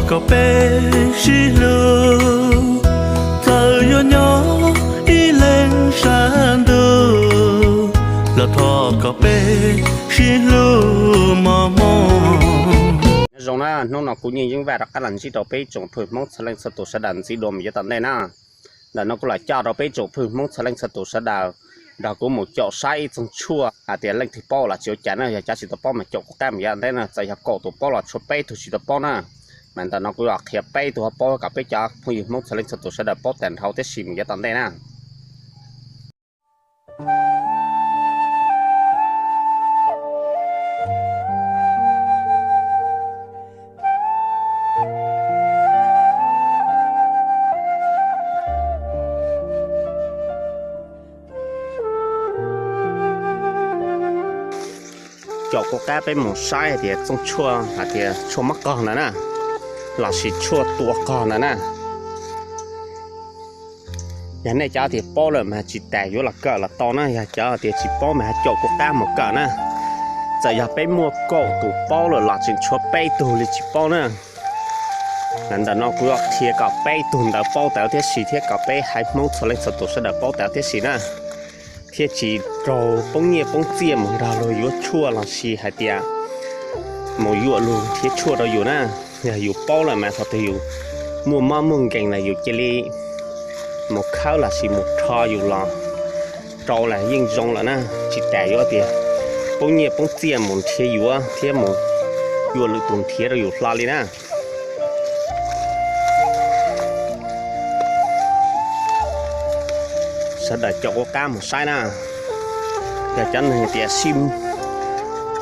Kom peb sib hlub, txawm yuav nyob ib leeg sab ntuj, los thov kom peb sib hlub mos mos. Nyob zoo na, hnub no kuv Nyiaj Yeeb Vaj rov qab los ntsib rau peb tsoom phooj ywg Hmoob txhua leej txhua tus sawv daws ntxiv dua mus yav tom ntej na. Ntawm no kuv los coj rau peb tsoom phooj ywg Hmoob txhua leej txhua tus sawv daws nrog kuv mus caum saib ib txoog tshuaj hais tias leej twg paub los tsis ua cas na, yog cav tsis tau paub mas caum kuv qab mus yav tom ntej na, txawm yog kaum tus paub los tshuav peb tug tsis tau paub na. Mas ntawm no kuv yuav qhia peb tug ho paub kom peb cov phooj ywg Hmoob txhua leej txhua tus sawv daws paub tag nrho tib si mus yav tom ntej na. Caum kuv qab peb mus saib hais tias txooj tshuaj hais tias tshuaj mob qog ntawd na, los sis tshuaj tua qog ntawd na. Yog nej cov tias paub lawm mas tsis tas yuav los kawm los tau na, yog cov tias tsis paub mas ho caum kuv qab mus kawm na. Txawm yog peb muaj kaum tus paub lawm los tseem tshuav peb tug li tsis paub na. Ntawm no kuv yuav qhia kom peb tug ntawd paub tau thiab si thiab kom peb haiv Hmoob txhua leej txhua tus sawv daws paub tau thiab si na, thiaj tsis raug poob nyiaj poob txiaj mus nrog luag yuav tshuaj los sis hais tias mus yuam lus nrhiav tshuaj rau yus na. Yog yus paub lawm mas thaum twg yus muaj mob muaj nkees los yus cia li mus khawb los sis mus rho yus los rau los yeej zoo lawm na. Tsis tas yuav tias poob nyiaj poob txiaj mus nrhiav yuav thiab mus yuam lwm tus nrhiav rau yus hlo li na. Sawv daws caum kuv qab mus saib na. Yog cov neeg tias sib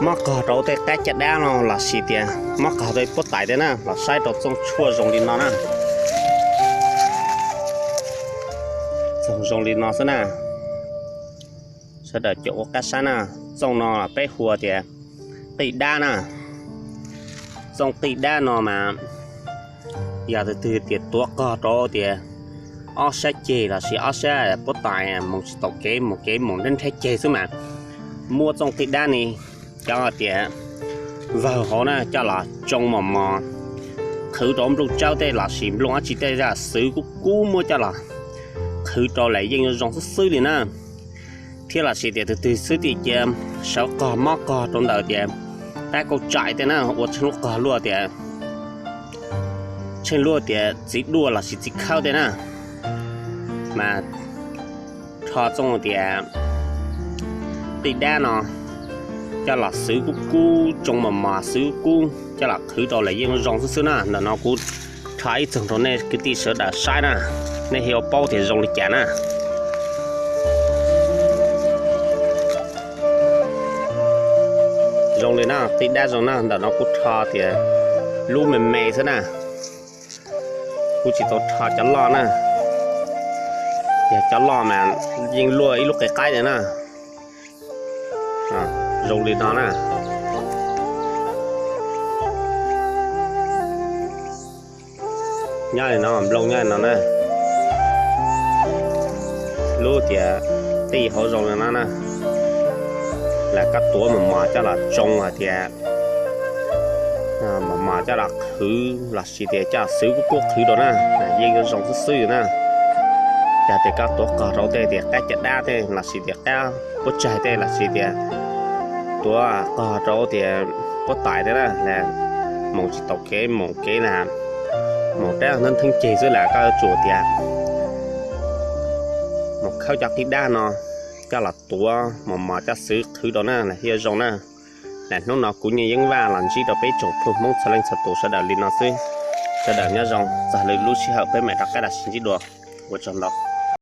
mob qog rau tej qab caj dab no los sis tias mob qog rau puab tais tej na, los saib rau txooj tshuaj zoo li no na. Txooj zoo li no xwb na. Sawv daws caum kuv qab saib na. Txooj no peb hu tias qij dab na. Txooj qij dab no mas yog tus twg tias tuav qog rau tias ob sab ceg los sis ob sab puab tais mus tsis taus kev, mus kev mus nrhab nrhab ceg xwb mas muab txooj qij dab ni cov tias vawg hauv na coj los tsoo mos mos qhwv rau nplooj tsawb tej los sis nplooj dab tsi tej xwv kub kub muab coj los qhwv rau los yeej zoo xwb xwb li na. Thiab los sis tias tus twg xwb tias cia sawv qog mob qog rau ntawm tias qab kauj tsaim tej na, ua tsheej lub qog luaj tias tsheej luaj tias txiv duaj los sis txiv khawb tej na, mas rho txooj tias qij dab no coj los xwv kub kub, tsoo mos mos xwv kub coj los qhwv rau los yeej zoo xwb xwb na. Ntawm no kuv rho ib txoog rau nej kwv tij sawv daws saib na, nej thiaj paub tias zoo li cas na. Zoo li no, qij dab zoo na, ntawm no kuv rho tias lub me me xwb na. Kuv tsis tau rho cov loj na, yog cov loj mas yeej luaj ib lub qe qaib na. Zoo li no na. Nyob li no, nplooj nyob li no na. Lub tias qij hauv zoo li no na, los koj tuav mos mos coj los tsoo hais tias mos mos coj los qhwv los sis tias coj xwv kub kub qhwv rau na, yeej zoo xwb xwb na. Yog tias koj tuav qog rau tej tias qab caj dab tej los sis tias qab puab tsaig tej los sis tias tuav qog rau tias puab tais tej na, mus tsis taus kev mus kev na, mus rab ntheeb ntheeb ceg xwb los koj yuav tsum tias mus khawb cov qij dab no coj los tuav mos mos coj xwv qhwv rau na los thiaj zoo na. Lam hnub no kuv Nyiaj Yeeb Vaj los ntsib rau peb tsoom phooj Hmoob txhua leej txhua tus sawv daws li no xwb. Sawv daws nyob zoo, txog lwm lub sij hawm peb mam rov qab los sib ntsib dua. Ua tsaug ntau.